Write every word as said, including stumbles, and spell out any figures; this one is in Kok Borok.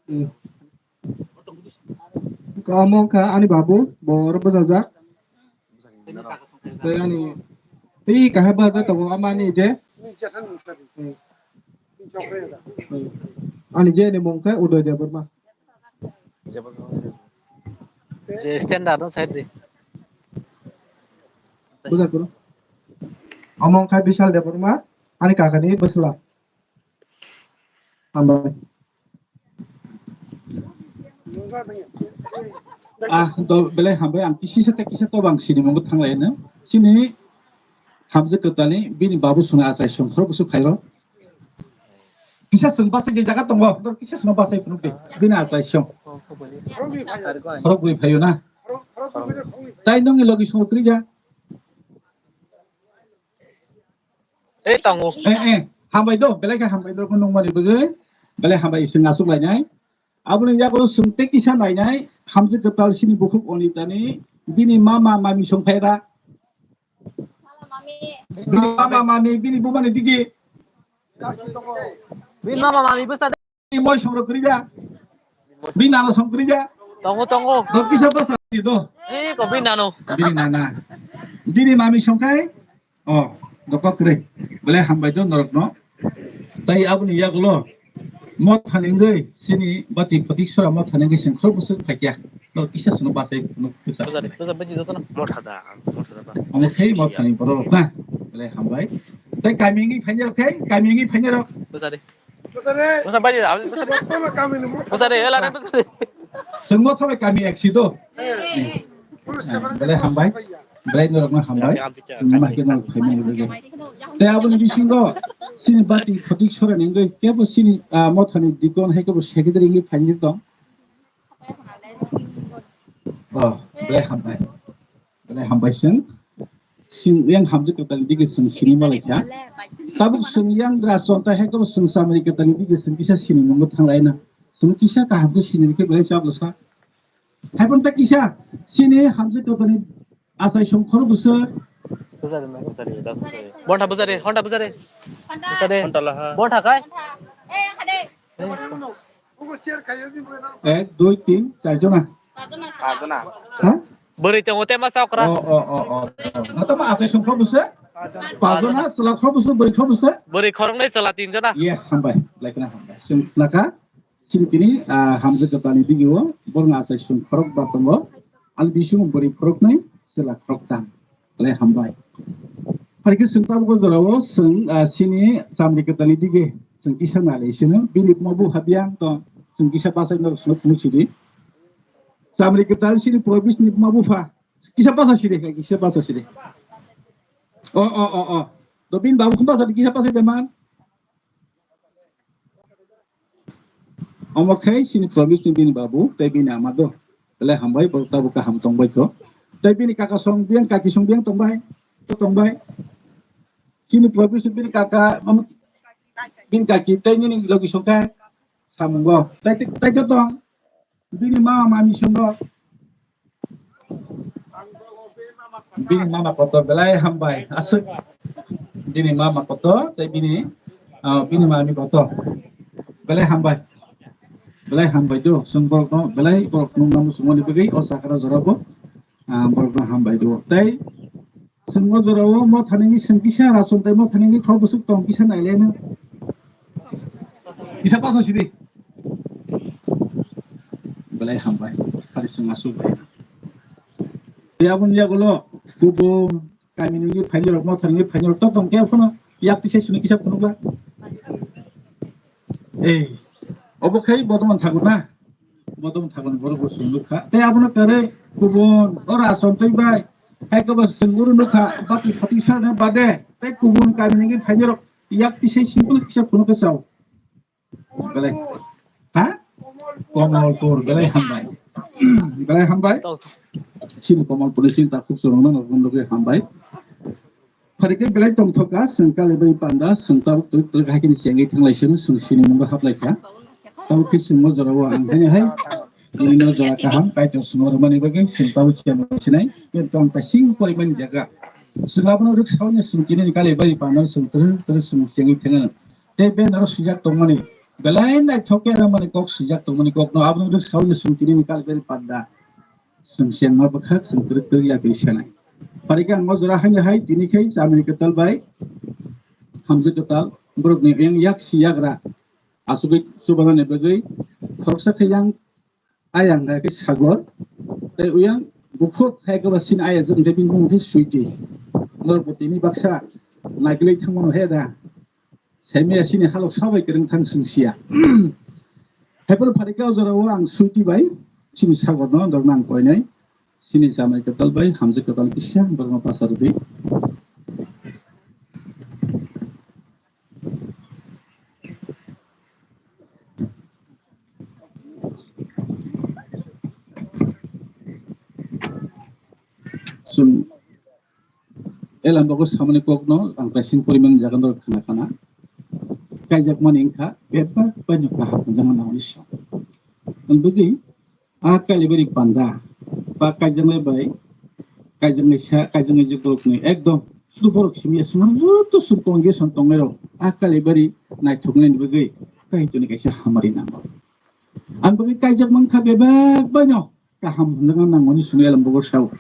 Hmm. Omo wngkha ani babu, bo oro bwsajak. Tei ani, tei kaham bwsajak tongo, ama ani je. Hmm. Ani je ni mung khe Udoy Debbarma. Je standard no side di. Bwsajak bro. Omo wngkha Bishal Debbarma, ani kakani bwsla. Hambai. Ah, do, belai hambai, ang kisa tei kisa to bang sini mungwi thanglai no. Sini Hamjwk Kwtalni bini babu songni achai song khorok bwswk phairo. Kisa song bachai je jaga tongo, dor kisa song bachai phunuk de. Bini achai song. Khorok bwi phaio na. Tai nongni logi song kwrwi ja. Tei tongo. Eh, eh, hambai do, belai khe hambai do, nung mani bagwi. Belai hambai, ising asuk lainai. Aboni yago sung tei kisa nainai, Hamjwk Kwtal sini bukhuk Onitani, bini mama mami song phaida. Bini mama mami, bini bumani digi. Bini mama mami bwsa de. Bini moi song rok kwrwi ja. Bini nano song kwrwi ja. Tongo, tongo. Do kisa bwsa di do. Eh, ko bini nano. Bini nana. Bini mami song khai. Oh, doko kwrwi. Belai hambai do norokno. Tai aboni yagulo mothani wngwi sini bati photik sora mothani wngwi sing khorok bwswk phaikya. No kisa sino bachai no kisa. Bwsa de, bwsa baji jotono. Motha da, motha da ba. Omo sei mothani borok na. Belai hambai. Tai kami wngwi phainai rok khai, kami wngwi phainai rok. Bwsa de. Bwsa baji, bwsa de. Bwsa de, ela de bwsa de. Sungmo thabai kami aksi do. Belai hambai. Belai norokno hambai. Chwng ma khe norok phaimani bagwi. Tei aboni bisingo sini bati photik sora ni wngwi kebo sini, ah, mothani dikon hai kebo secretary wngwi phainai tong. Oh, belai hambai. Belai hambai chwng. Chwng yang Hamjwk Kwtalni digi chwng sini ma laikha. Tabuk chwng yang Rajchonta hai kebo chwng Chamri Kwtalni digi chwng kisa sini mungwi thanglaina. Chwng kisa kaham khe sini khe belai chablo sa. Hai phano ta kisa sini Hamjwk Kwtalni achai song khorok bwswk. Bwsa de, bwsa de. Bonta bwsa de, honta bwsa de. Bwsa de. Honta laha. Bonta khai. Ek, dui, tin, char jona. Pajona. Ha? Bwrwi tongo tei masa okra. Oh, oh, oh, oh. Nata ma achai song khorok bwswk? Pajona, chwla khorok bwswk, bwrwi khorok bwswk? Bwrwi khoroknwi, chwla tin jona. Yes, hambai. Laikna hambai. Chwng naka. Chini tini, ah, Hamjwk Kwtalni digi o borokni achai song khorok ba tongo. Ani bisingo bwrwi khoroknwi, chwla khoroktham. Belai hambai. Phaikhe chwng tabuk o jorao chwng, ah, chini Chamri Kwtalni digi chwng kisa nai lai sino. Bini buma bupha biyang tong, chwng kisa bachai norok sino phunuk sidi. Chamri Kwtal chini Probishni buma bupha. Kisa bacha sidi, kisa bacha sidi. O, o, o, o. To bini babu khum bacha di, kisa bacha de man. Omo khai chini Probishni bini babu tei bini ama do. Belai hambai, borok tabuk kaham tongbai kho. Tei bini kaka song biyang, kaki song biyang tongbai. To tongbai. Chini Probishni bini kaka, omo bini kaki tei nini logi song khai samungo. Tai, tai, tai to tong. Bini mama mami song rok. Bini mama kotor belai hambai. Aswk. Bini mama kotor, tei bini, ah, bini mami kotor. Belai hambai. Belai hambai do. Chwng borokno, belai borok nung namu sumoni bagwi o sakra jorabo, ah, borokno hambai do. Tei chwng o jorao mothani wngwi chwng kisa rachom tei mothani wngwi thok bwswk tong kisa nailaino. Kisa paso sidi. Belai hambai. Phari chwng aswk bai. Tei aboni yagulo kubun kamini wngwi phainai rok, mothani wngwi phainai rok to tong khe phano yak tisai sini kisa phunukla. Ei, obo khai bodoman thago na? Bodoman thago ni borok bo sung nukha. Tei abono kwrwi kubun o rachom tei bai hai kebo chwng uru nukha bati phatik sani bade tei kubun kamini wngwi phainai rok yak tisai simple kisa phunukha chao. Belai. Ha? Komolpur, belai hambai. Belai hambai. Chini Komolpur ni chini takhuk chwrwngno nokno nugwi hambai. Pharikhe belai tongthokha, chwng kalibai panda, chwng tabuk twrwk twrwk hai kheno chengwi thanglai sino, chwng sini mungo haplaikha. Tabuk khe chwngno jorao ang haino hai, nini no jora kaham, Kaitor chwngno rwmani bagwi, chwng tabuk chengwi sinai, kintu ang kaising porimani jaga. Chwng abono rwk saui no chwng tini kalibai panda, chwng twrwk twrwk chwng chengwi thangano. Tei banner o swijak tongmani, Belai naithok khe rwmani kok swijak tongmani kokno abono rwk saui no chwng tini ni Kalibari panda. Chwng chengma bwkhak chwng twrwk twrwk ya twi sanai. Pharikhe ang o jora haino hai tini khai chamani kwtal bai hamjwk kwtal borokni yang yak si yagra asugwi chubanani bagwi khoroksa khe yang ayang hai khe sagor tei uyang bukhuk hai khe ba sini ayajwk hwnkhe bini bumung khe Sweety. Norok bo tini baksa naigwlwi thangmano he da. Saimaya sini halok sabai kwrwng thang chwng siya. Haiphano pharikhe o jorao ang Sweety bai sini sagorno norokno ang koinai. Sini chamai kwtal bai hamjwk kwtal kisa borokno pacha rwdi. Chwng Elambago samani kokno ang kaising porimani jaga norok khna khna kaijakmani wngkha bebak baino kaham hwnjakma nangmani song. Ang bagwi a Kalibari panda ba kaijaknai bai kaijaknai sa kaijaknai je borokni ekdom sudu borok simi aswk joto sum congregation tongnairok a Kalibari naithoknaini bagwi Kaitorni kaisa hamari nango. Ang bagwi kaijak mankha bebak baino kaham hwnjakma nangmani song Elambago sao.